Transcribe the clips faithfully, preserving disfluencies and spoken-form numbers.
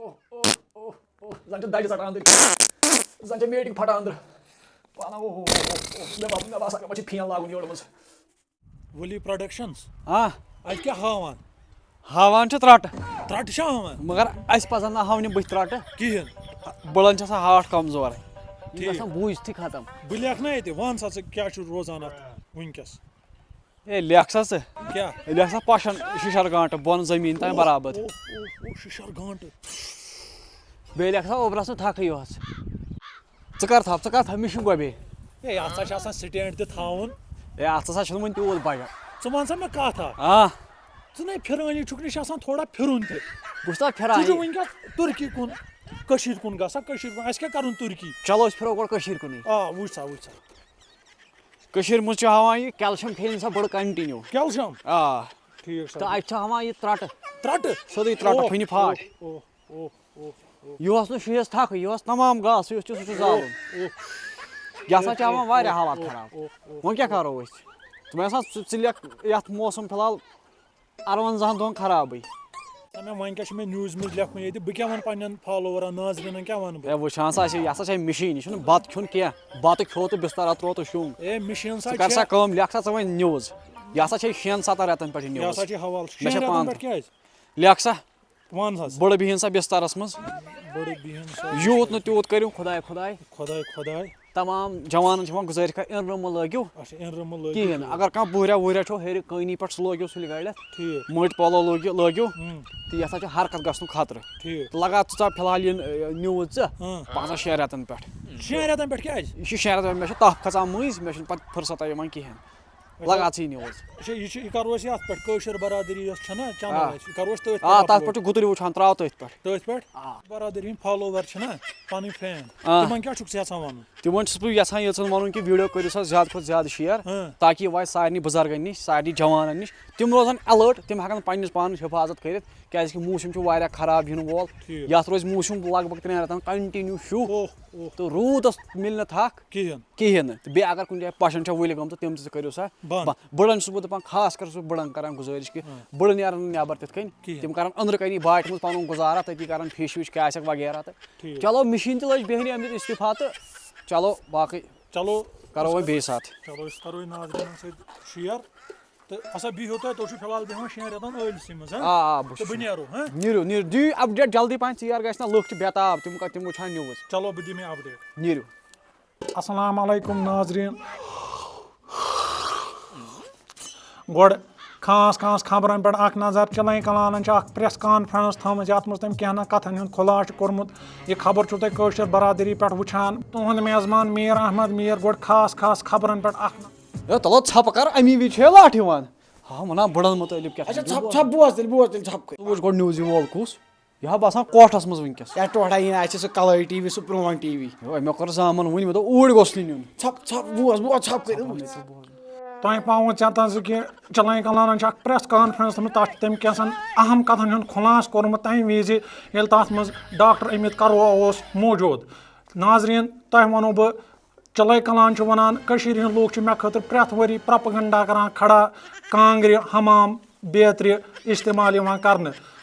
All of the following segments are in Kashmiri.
اوہ، اوہ، اوہ، زن چھِ دَجہِ ژٹان أنٛدٕرۍ۔ زن چھِ میٹنگ پھٹان أنٛدرٕ۔ پانہ، اوہ، اوہ، اوہ، اوہ، مےٚ با-، مےٚ باسان، مےٚ ما چھِ فین لاگُن یورٕ منٛز۔ ولی پروڈکشنز۔ آ۔ اَتہِ کیٛاہ ہاوان؟ ہاوان چھِ ترٛٹہٕ۔ ترٛٹہٕ چھا ہاوان؟ مگر اَسہِ پَزَن نہٕ ہاونہِ بٕتھِ ترٛٹہٕ۔ کِہیٖنۍ۔ بٕڑَن چھِ آسان ہاٹھ کَمزورَے۔ یہِ چھِ ٹھیٖک۔ آسان بوٗزتھٕے ختم۔ بہٕ لیکھٕ نا ییٚتہِ، وَن سا ژٕ کیٛاہ چھُ روزان اَتھ وٕنکیٚس؟ ہے، لیکھ سا ژٕ۔ کیٛاہ؟ لیکھ سا پَشَن شِشَر گانٛٹہٕ بۄن زٔمیٖن تام برابر۔ او، او، او، شِشَر گانٛٹہٕ۔ بیٚیہِ لیکھ سا اوٚبرَس نہٕ تھَکھٕے یوت۔ ژٕ کر تھاو، ژٕ کر تھاو، مےٚ چھُ گۄبے۔ ہے، اَتھ ہسا چھِ آسان سٹینڈ تہِ تھاوُن۔ ہے، اَتھ ہسا چھُنہٕ وۄنۍ تیوٗت بجٹ۔ ژٕ وَن سا مےٚ کَتھ اَکھ۔ آ۔ ژٕ نے پھِرٲنی چھُکھ، نہ چھِ آسان تھوڑا پھِرُن تہِ۔ بہٕ چھُس تَتھ پھِران۔ ژٕ چھُکھ وٕنکیٚس تُرکی کُن، کٔشیٖرِ کُن گژھان، کٔشیٖرِ کُن۔ اَسہِ کیٛاہ کَرُن تُرکی؟ چلو، أسۍ پھِرو گۄڈٕ کٔشیٖرِ کُنٕے۔ آ، وٕچھ سا، وٕچھ سا۔ کٔشیٖرِ منٛز چھِ ہاوان یہِ کیلشیم کھیٚیِن سا بٔڑ کنٹِنیو۔ کیلشیم؟ آ۔ ٹھیٖک سا۔ تہٕ اَتہِ چھِ ہاوان یہِ ترٛٹہٕ۔ ترٛٹہٕ؟ سیوٚدُے ترٛٹہٕ، اوہ، پھٕنہِ پھاٹھ۔ اوہ، اوہ، اوہ۔ اوہ، اوہ۔ یُہُس نہٕ شُہِس تھکھ، یُہُس تمام گاسہٕ یُس چھُ، سُہ چھُ زالُن۔ اوہ۔ یہِ ہسا چھِ ہاوان واریاہ حالات اوہ، خراب۔ اوہ، اوہ، وۄنۍ کیٛاہ اوہ۔ کرو أسۍ؟ ژٕ وَن سا، ژٕ، ژٕ لیکھ یَتھ موسم فی الحال اَروَنزاہَن دۄہَن خرابٕے۔ نہ، مےٚ وۄنۍ کیٛاہ چھُ مےٚ نِوٕز منٛز لیکھُن ییٚتہِ؟ بہٕ کیٛاہ وَنہٕ پنٛنٮ۪ن فالووَرَن، ناظریٖنَن کیٛاہ وَنہٕ بہٕ؟ ہے، وٕچھان سا چھِ، یہِ ہسا چھِ مِشیٖن، یہِ چھُنہٕ بَتہٕ کھیوٚن کینٛہہ۔ بَتہٕ کھیوٚو تہٕ بِستَرا ترٛوو تہٕ شوٚنٛگ۔ اے، مِشیٖن سا ژٕ کر سا چھےٚ۔ کٲم، لیکھ سا ژٕ وۄنۍ نِوٕز۔ یہِ ہسا چھِ شٮ۪ن سَتَن رٮ۪تَن پٮ۪ٹھ یہِ یہِ نِوٕز۔ ہسا چھِ حوالہٕ۔ مےٚ شٮ۪ن چھےٚ رٮ۪تَن پانہٕ پٮ۪ٹھ کیٛازِ؟ لیکھ سا۔ وَن حظ۔ بٔڑ بِہِن سا بِستَرَس منٛز۔ بٔڑ بِہِن سا۔ یوٗت نہٕ تیوٗت کٔرِو خۄداے خۄداے۔ خۄداے خۄداے۔ تَمام جوانَن چھِ وَنان گُزٲرِش کَر، اِنرٕ مہٕ لٲگِو۔ اچھا، اِنرٕ مہٕ لٲگِو۔ کِہیٖنۍ۔ اگر کانٛہہ بُہریا وُہریا چھو ہیٚرِ کٲنی پٮ۪ٹھ، سُہ لٲگِو سُلہِ گَڑٮ۪تھ۔ ٹھیٖک۔ مٔٹۍ پَلو لٲگِو، لٲگِو۔ ہُم۔ تہٕ یہِ ہسا چھُ حرکت گژھنُک خطرٕ۔ ٹھیٖک۔ تہٕ لگا ژٕ ژاو فی الحال یہِ، یہِ نِوٕز ژٕ۔ ہاں۔ پانٛژَن شٮ۪ن رٮ۪تَن پٮ۪ٹھ۔ شٮ۪ن رٮ۪تَن پٮ۪ٹھ کیٛازِ؟ یہِ چھِ شٮ۪ن رٮ۪تَن، مےٚ چھِ تَپھ کھژان مٔنٛزۍ، مےٚ چھُنہٕ پَتہٕ فُرصتہ یِوان کِہیٖنۍ۔ لگا ژٕے نِوٕز۔ اچھا، یہِ چھِ، یہِ کَرو أسۍ یَتھ پٮ۪ٹھ، کٲشِر برادٔری یۄس چھَنہ چَنَل آ۔ اَسہِ، یہِ کَرو أسۍ تٔتھۍ پٮ۪ٹھ آ، تَتھ اَپلوڈ۔ پٮ۪ٹھ چھُ گُتُلۍ وٕچھان، ترٛاو تٔتھۍ پٮ۪ٹھ۔ تٔتھۍ پٮ۪ٹھ؟ آ۔ برادٔری ہِنٛدۍ فالووَر چھِنہ، پَنٕنۍ فین، آ۔ تِمَن کیٛاہ چھُکھ ژٕ یَژھان وَنُن؟ تِمَن چھُس بہٕ یَژھان ییٖژ ہَن وَنُن کہِ ویٖڈیو کٔرِو سا زیادٕ کھۄتہٕ زیادٕ شِیَر، ہاں۔ تاکہِ یہِ واتہِ سارنٕے بُزرگَن نِش، سارنٕے جوانَن نِش۔ تِم روزَن الٲرٹ، تِم ہٮ۪کَن پنٛنِس پانَس حِفاظت کٔرِتھ، کیٛازِکہِ موسِم چھُ واریاہ خراب یِنہٕ وول۔ ٹھیٖک۔ یَتھ روزِ موسِم لگ بگ ترٛٮ۪ن رٮ۪تَن کنٹِنیوٗ شُہ، اوہ، اوہ۔ تہٕ روٗدَس مِلہِ نہٕ تھَکھ۔ کِہیٖنۍ۔ کِہیٖنۍ نہٕ۔ تہٕ بیٚیہِ اگر کُنہِ جایہِ پَشَن چھےٚ ؤلۍ گٔمژٕ، تِم تہِ کٔرِو سا بنٛد۔ بنٛد۔ بٕڑَن چھُس بہٕ دَپان، خاص کر چھُس بہٕ بٕڑَن کران گُزٲرِش کہِ ہاں۔ بٕڑٕ نیرَن نہٕ نٮ۪بَر تِتھ کٔنۍ۔ کِہیٖنۍ۔ تِم کرَن أنٛدرٕ کَنی باٹہِ منٛز پَنُن گُزارا، تٔتی کرَن فِش وِش کیٛاہ آسٮ۪کھ وغیرہ تہٕ۔ ٹھیٖک۔ چلو، مِشیٖن تہِ لٔج بیٚہنہِ اَمہِ استعفا تہٕ چلو باقٕے۔ چلو۔ کرو وۄنۍ بیٚیہِ ساتہٕ۔ چلو، أسۍ کرو یہِ ناظریٖنَن سۭتۍ شِیَر۔ تہٕ ہسا بِہِو تُہۍ، تُہۍ چھِو فی الحال بیٚہوان شٮ۪ن رٮ۪تَن ٲلسٕے منٛز، ہاں؟ آ، آ، بہٕ تہٕ چھُس بہٕ نیرو، ہاں؟ نیٖرِو، نیٖرِو، دِیِو اَپڈیٹ جلدی پَہَن، ژیر گژھِ نہ، لُکھ چھِ بے تاب، تِم کَتہِ، تِم وٕچھِ ہَن نِوٕز۔ چلو، بہٕ دِمہٕ یہِ اَپڈیٹ۔ نیٖرِو۔ السلام علیکم ناظریٖن۔ گۄڈٕ خاص خاص خبرن پٮ۪ٹھ اکھ نظر۔ چِلَے کلانن چھِ اکھ پریس کانفرنس تھٲومٕژ، یتھ منٛز تٔمۍ کینٛہہ نہ کتھن ہُنٛد خُلاصہٕ چھُ کوٚرمُت۔ یہِ خبر چھِو تُہۍ کٲشِر برادری پٮ۪ٹھ وٕچھان۔ تُہُنٛد میزبان میٖر احمد میٖر۔ گۄڈٕ خاص خاص خبرن پٮ۪ٹھ اکھ۔ ہے، تلو ژھپہٕ کر، امی وِزِ چھے لاٹھ یِوان۔ ہا، ونان بٕڑن مُتعلِق کیٛاہ اچھا، چھُ؟ ژھپ، ژھپ بوز تیٚلہِ، بوز تیٚلہِ، ژھپ کٔرِتھ۔ ژٕ وٕچھ گۄڈٕ نِوزِ وول کُس۔ یہِ ہا باسان کوٹھس منٛز وٕنکیٚس۔ یا ٹوٹھا یی نہٕ اَسہِ سُہ کلٲے ٹی وی، سُہ پرون ٹی وی۔ یو، مےٚ کوٚر زامن وٕنہِ، مےٚ دوٚپ اوٗرۍ گوٚژھ نہٕ نیُن۔ ژھپ، ژھپ، بوز، بوز، ژھپ کٔرِتھ وٕچھ۔ تۄہہِ پاوٕ ژےٚ تَس زِ کہِ چِلَے کلانن چھِ اکھ پریس کانفرنس تھٲومٕژ، تَتھ چھِ تٔمۍ کینٛژن اہم کتھن ہُنٛد خُلاصہٕ کوٚرمُت تَمہِ وِزِ، ییٚلہِ تَتھ منٛز ڈاکٹر امیت کروا اوس موجود۔ ناظریٖن، تۄہہِ وَنو بہٕ، چِلَے کلان چھُ وَنان، کٔشیٖرِ ہِنٛدۍ لوٗکھ چھِ مےٚ خٲطرٕ پرٛٮ۪تھ ؤری پروپیگنڈا کران کھڑا، کانٛگرِ، حمام، بیترِ استعمال یِوان کرنہٕ۔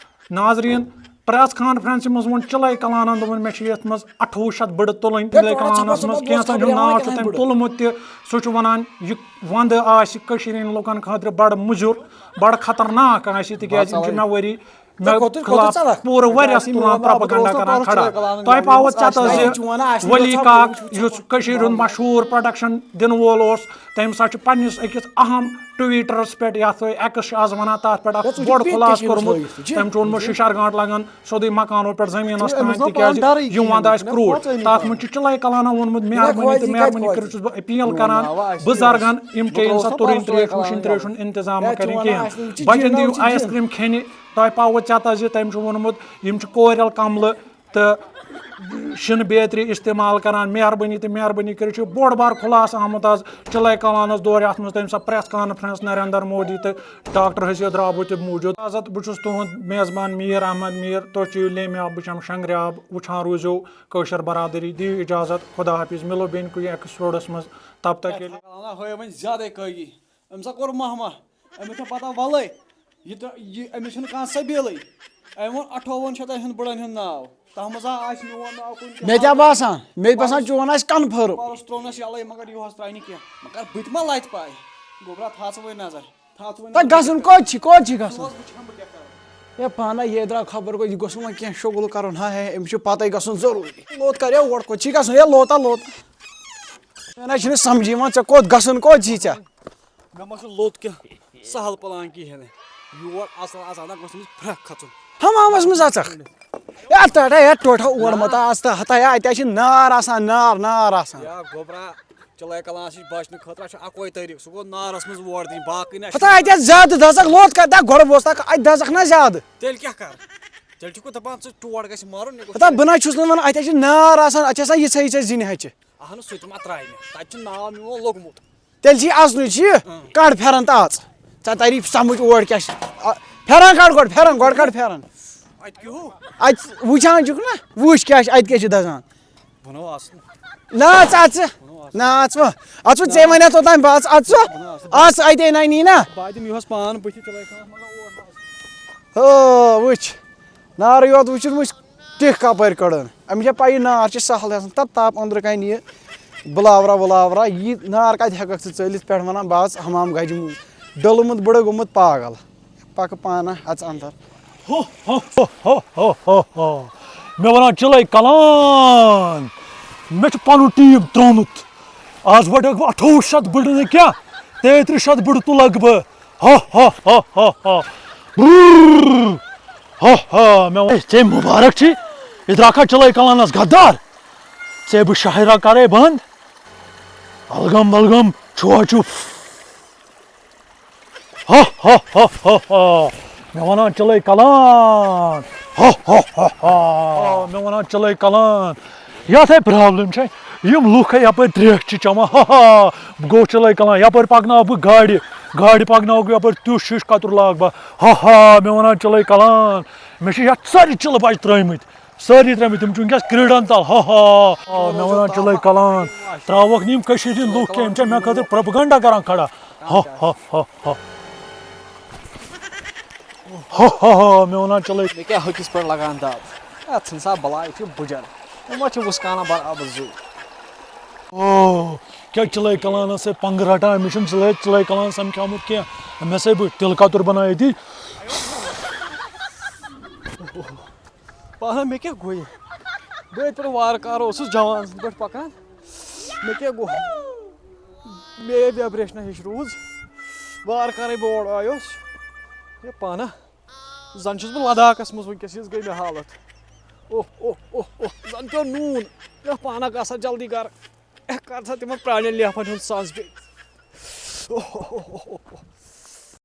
ناظریٖن، پریس کانفرنسہِ منٛز ووٚن چِلَے کلانن، دوٚپُن، مےٚ چھِ یَتھ منٛز اَٹھووُہ شیٚتھ بٕڑٕ تُلٕنۍ۔ ہے، چِلَے تھوڑا ژھۄپہٕ کلانس منٛز ژھۄپہٕ کینٛژن بوز، ہُنٛد ناو چھُ تٔمۍ تُلمُت تہِ۔ سُہ چھُ وَنان، یہِ وَندٕ آسہِ کٔشیٖرِ ہِنٛدۍ لُکن خٲطرٕ بڑٕ مُضِر، بڑٕ خطرناک آسہِ، تِکیٛازِ یِم چھِ مےٚ ؤری مےٚ کھوٚت، تُہۍ کھوٚتُے خلاف ژلکھ۔ پوٗرٕ ؤرۍ یَس تُلان پروپیگنڈا کران کھڑا۔ تۄہہِ پاوٕ ژےٚ تہٕ زِ ولی کاک، یُس کٔشیٖرِ ہُنٛد مشہوٗر پروڈکشن دِنہٕ وول اوس، تٔمۍ ہسا چھُ پننِس أکِس اہم ٹویٖٹرس پٮ۪ٹھ، یَتھ ایکس چھِ آز وَنان، تَتھ پٮ۪ٹھ اکھ بوٚڑ خُلاصہٕ کوٚرمُت۔ تٔمۍ چھُ ووٚنمُت، شِشر گانٛٹھ لگان سیوٚدُے مکانو پٮ۪ٹھ زٔمیٖنَس تام، تِکیٛازِ یِم وَندٕ آسہِ کرٛوٗٹھ۔ تَتھ منٛز چھُ چِلَے کلانہ ووٚنمُت، مہربٲنی تہٕ مہربٲنی کٔرِتھ چھُس بہٕ اپیل کران بُزرگن، یِم چیٚیِن سا تُرٕنۍ ترٛیش، وُشِنۍ ترٛیش ہُنٛد انتظام کٔرِو کینٛہہ۔ بچن دِیِو آیس کریم کھیٚنہِ۔ تۄہہِ پاوٕ ژےٚ تہ زِ تٔمۍ چھُ ووٚنمُت، یِم چھِ کورٮ۪ل کملہٕ تہٕ شِنہٕ بیترِ استعمال کران۔ مہربٲنی تہٕ مہربٲنی کٔرِتھ چھُ بوٚڑ بار خُلاصہٕ آمُت آز چِلَے کلانس دورِ، اتھ منٛز تٔمۍ سۄ پریس کانفرنس نریندر مودی تہٕ ڈاکٹر حسید رابو تہِ موجود۔ اجازت، بہٕ چھُس تُہُنٛد میزبان میٖر احمد میٖر، تُہۍ چیٚیِو لیمہِ آب، بہٕ چٮ۪مہٕ شنٛگرِ آب، وٕچھان روٗزِو کٲشِر برادری، دِیِو اجازت، خدا حافظ، مِلو بیٚیہِ کُنہِ ایپیسوڈس منٛز، تب تک کے لیے۔ ہٲے وۄنۍ زیادَے کٲگی، أمۍ سا کوٚر مہما، أمِس چھےٚ پتہ وَلَے، یہِ تہٕ یہِ، أمِس چھُنہٕ کانٛہہ سبیٖلٕے۔ أمۍ ووٚن اَٹھووُہَن شیٚتَن ہُنٛد بٕڑَن ہُنٛد ناو۔ تَتھ منٛز آ آسہِ میون ناو کُنہِ تہِ مےٚ کیٛاہ حالتس۔ باسان؟ مےٚ باسان پَرُس، چون آسہِ کَنفٲرٕم۔ پَرُس ترٛوونَس یَلَے، مگر یُہُس ترٛایہِ نہٕ کینٛہہ۔ مگر بہٕ تہِ ما لَتہِ پایہِ؟ گوٚبرا، تھاو ژٕ وۄنۍ نظر۔ تھاو ژٕ وۄنۍ تہٕ نظر۔ گژھُن کوٚت چھِ؟ کوٚت چھِ گژھُن؟ سُہ حظ وٕچھِ ہا بہٕ کیٛاہ کَرٕ۔ ہے پانہ یہِ درٛاو خبر کوٚت، یہِ گوٚژھ نہٕ وۄنۍ کینٛہہ شُغل کَرُن۔ ہا ہے، أمِس چھُ پَتَے گژھُن ضروٗری۔ لوٚت کَر یا اورٕ کوٚت چھِ گژھُن؟ ہے لوٚت ہا لوٚت۔ مےٚ نہ چھُنہٕ سَمجھی یِوان، ژےٚ کوٚت گژھُن کوٚت چھِ ژےٚ؟ مےٚ ما چھُ لوٚت کینٛہہ سہل پلان کِہیٖنۍ۔ یور اَژان اَژان گژھِ أمِس پھرٛکھ کھژُن۔ حمامس منٛز اژکھ؟ ہے تڑا، ہے ٹوٹھا اور مت اژ تہٕ ہتا، ہے اَتہِ چھِ نار آسان، نار، نار آسان۔ یا گوٚبرا، چِلَے کلانس نِش بچنہٕ خٲطرٕ چھُ اَکوے طریٖقہٕ، سُہ گوٚو نارس منٛز ووٹ دِنۍ، باقٕے نہ چھُ۔ ہتا اَتہِ آسہِ زیادٕ دزکھ، لوٚت کر، دہ گۄڈٕ بوز تک، اَتہِ دزکھ نہ زیادٕ۔ تیٚلہِ کیٛاہ کر؟ تیٚلہِ چھُکھ دپان ژٕ ٹوٹھ گژھِ مَرُن، یہِ گوٚژھ ہتا بہٕ نہ چھُس نہٕ ونان، اَتہِ چھِ نار آسان، اَتہِ چھِ آسان یِژھے یِژھے زِنہِ ہچہِ۔ اہن سُہ تہِ ما ترٛایہِ مےٚ، تَتہِ چھُ ناو میون لوٚگمُت۔ تیٚلہِ چھِ یہِ اَژنُے، چھِ یہِ؟ اۭں۔ کَڑ پھٮ۪رَن تہٕ اَژ۔ ژےٚ تَری سَمٕجھ اور کیٛاہ چھِ۔ آ، پھٮ۪رَن کَڑ گۄڈٕ، پھٮ۪رَن، گۄڈٕ کَڑ پھٮ۪رَن۔ اَتہِ کیٛاہ ہو؟ اَتہِ وٕچھان چھُکھ نہ، وٕچھ کیٛاہ چھِ، اَتہِ کیٛاہ چھِ دَزان۔ بہٕ نہ آسہٕ نہٕ۔ نہ اژ، اَژ۔ بہٕ نہ آسہٕ۔ نہ اَژ وۄنۍ۔ اَژ وۄنۍ، ژےٚ وَنیٛا توٚتام بہٕ اَژ، اَژ ژٕ۔ بہٕ نہ آسہٕ۔ اَژ اَتے نَنی نہ۔ بہٕ دِمہٕ یِہُس پان بٕتھِ چِلَے کلانَس مگر اور نہ اَژٕ۔ ہو، وٕچھ۔ نارٕے یوت وٕچھِتھ وٕچھ ٹِکھ کَپٲرۍ کٔڑٕن۔ أمِس چھےٚ پَیی نار چھِ سہل آسان، تَتھ تاپھ أنٛدرٕ کَنہِ یہِ بٕلاورا وٕلاورا، یہِ نار کَتہِ ہٮ۪کَکھ ژٕ ژٲلِتھ؟ پٮ۪ٹھ وَنان بہٕ آس حمام گَجہِ منٛز، ڈوٚلمُت بٕڑٕ گوٚمُت پاگل۔ پَکہٕ پانہٕ اَژٕ اَنٛدر۔ ہو، ہو، ہو۔ مےٚ وَنان چِلَے کلان، مےٚ چھُ پَنُن ٹیٖم ترٛوومُت۔ آز وَٹَکھ بہٕ اَٹھووُہ شَتھ بٕڑٕ نہٕ کینٛہہ، تیٚیہِ تٕرٛہ شَتھ بٕڑٕ تُلَکھ بہٕ۔ ہا، ہا، ہا، ہا، ہا۔ برررر۔ ہا، ہا، مےٚ ووٚن، "ہے، ژےٚ مُبارک چھی، یہِ درٛاکھا چِلَے کلانَس غدار؟ ژےٚ بہٕ شاعرہ کَرَے بنٛد۔ الگم بلگم چھُوا چھُ۔" ہا، ہا، ہا، ہا، ہا۔ مےٚ وَنان چِلَے کلان۔ ہا، ہا، ہا، ہا۔ مےٚ وَنان چِلَے کلان۔ یَتھ ہے پرابلم چھےٚ، یِم لُکھ ہے یَپٲرۍ ترٛیش چھِ چٮ۪وان۔ ہا، ہا۔ بہٕ گوٚوُس چِلَے کلان، یَپٲرۍ پَکناوٕ بہٕ گاڑِ، گاڑِ پَکناوٕ بہٕ یَپٲرۍ، تیُتھ شیٖشہٕ کَتُر لاگہٕ بہٕ۔ ہا، ہا۔ مےٚ وَنان چِلَے کلان۔ مےٚ چھِ یَتھ سٲری چِلہٕ بَچہِ ترٛٲومٕتۍ۔ سٲری ترٛٲومٕتۍ، تِم چھِ وٕنکیٚس کرٛیٖڈَن تَل۔ ہا، ہا۔ آ، مےٚ وَنان چِلَے کلان۔ ترٛاوَکھ نہٕ یِم کٔشیٖرِ ہِنٛدۍ لُکھ کینٛہہ، یِم چھِ مےٚ خٲطرٕ پروپیگنڈا کران کھڑا۔ ہا، ہا، ہا، ہا۔ ہا، ہا، ہا، مےٚ وَنان چِلَے۔ مےٚ کیٛاہ ہُکِس پٮ۪ٹھ لگان دَب؟ اَتھ ژھٕن سا بَلاے، یہِ چھُ بُجَر۔ یِم ما چھِ وُسکانہ برابر زُو۔ او، کیٛاہ چِلَے کلانَس سۭتۍ پنٛگہٕ رَٹان؟ أمِس چھُنہٕ چِلَے، چِلَے کلان سَمکھیومُت کینٛہہ۔ مےٚ سا بہٕ تِلہٕ کَتُر بَنٲیِتھ یہِ۔ پانہ مےٚ کیٛاہ گوٚو یہِ؟ بہٕ ییٚتہِ پٮ۪ٹھ وارٕ کارٕ اوسُس جوان سٕنٛدۍ پٲٹھۍ پَکان۔ مےٚ کیٛاہ گوٚو؟ مے ویبریشنہ ہِش روٗز۔ وارٕ کارَے بہٕ اورٕ آیوس۔ ہے پانہ، زَن چھُس بہٕ لداخَس منٛز وٕنکیٚس، یِژھ گٔے مےٚ حالت۔ اوہ، اوہ، اوہ، اوہ، زَن پیوٚو نوٗن۔ ہے پانہ گژھ سا جلدی گَرٕ۔ ہے کَر سا تِمَن پرٛانٮ۪ن لیفَن ہُنٛد سَز بیٚیہِ۔ اوہ، اوہ، اوہ، اوہ، اوہ، اوہ۔